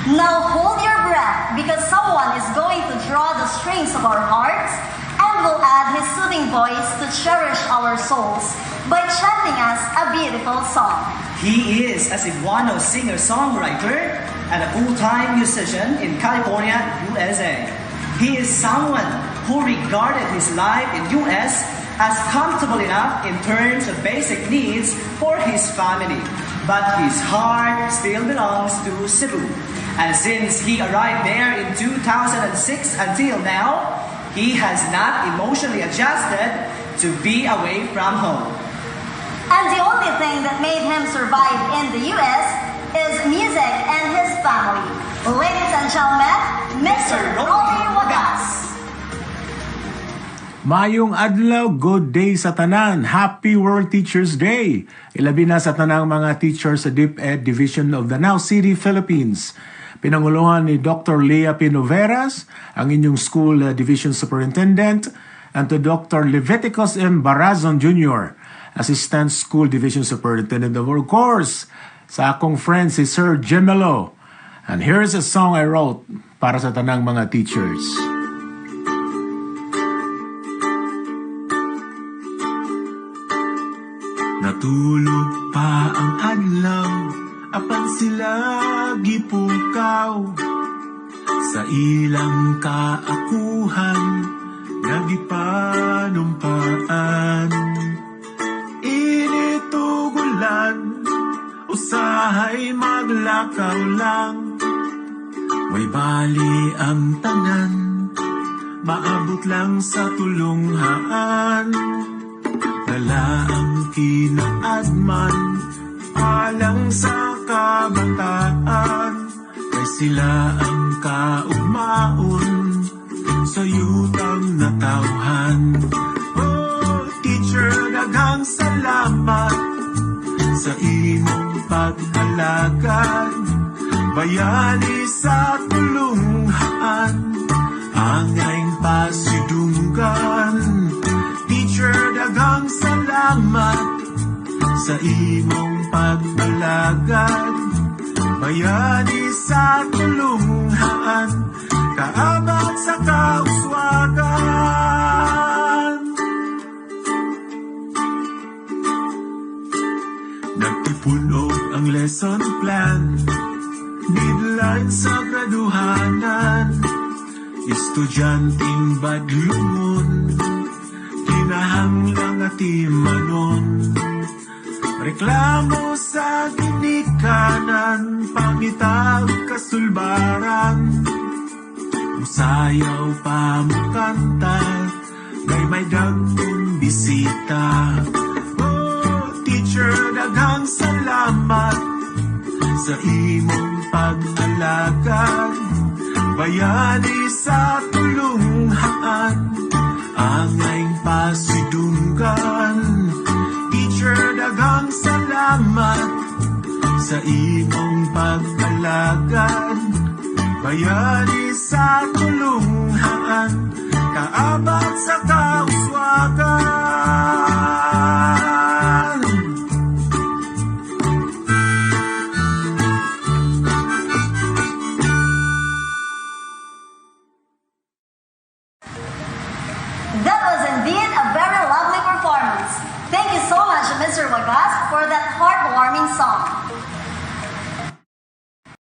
Now hold your breath because someone is going to draw the strings of our hearts and will add his soothing voice to cherish our souls by chanting us a beautiful song. He is a Cebuano singer-songwriter and a full-time musician in California, USA. He is someone who regarded his life in US as comfortable enough in terms of basic needs for his family, but his heart still belongs to Cebu. And since he arrived there in 2006 until now, he has not emotionally adjusted to be away from home. And the only thing that made him survive in the US is music and his family. Ladies and gentlemen, Mr. Rolly Wagas. Maayong adlaw, good day sa tanan. Happy World Teachers Day. Ilabi na sa tanang mga teachers sa DepEd Division of Danao City, Philippines. Pinanguluhan ni Dr. Leah Pinoveras, ang inyong School Division Superintendent, and to Dr. Leviticus M. Barazon Jr., Assistant School Division Superintendent, of course, sa akong friend si Sir Gemelo. And here's a song I wrote para sa tanang mga teachers. Natulog pa ang adlaw, apan sila gipukaw sa ilang kaakuhan, nagipanumpaan. Init ug ulan, usahay maglakaw lang, way bali ang tanan, maabot lang sa tulunghaan. Dala ang kinaadman, alang sa kabataan, kay sila ang kaugmaon sa yutang natawhan. Oh, teacher, daghang salamat sa imong pag-alagad, bayani sa tulunghaan, angayng pasidunggan. Teacher, daghang salamat sa imong pag-alagad, bayani sa tulunghaan, kaabat sa kauswagan. Nagtipunog ang lesson plan, deadline sa graduhanan, estudyanteng badlungon, kinahanglang atimanon. Reklamo sa ginikanan, pangitag kasulbaran, musayaw pa mukanta, kay may dagkong bisita. Oh, teacher, daghang salamat sa imong pag-alagad, bayani sa tulunghaan, angayng pasidunggan. Teacher, daghang salamat sa imong pag-alagad, bayani sa tulunghaan, kaabat sa kauswagan.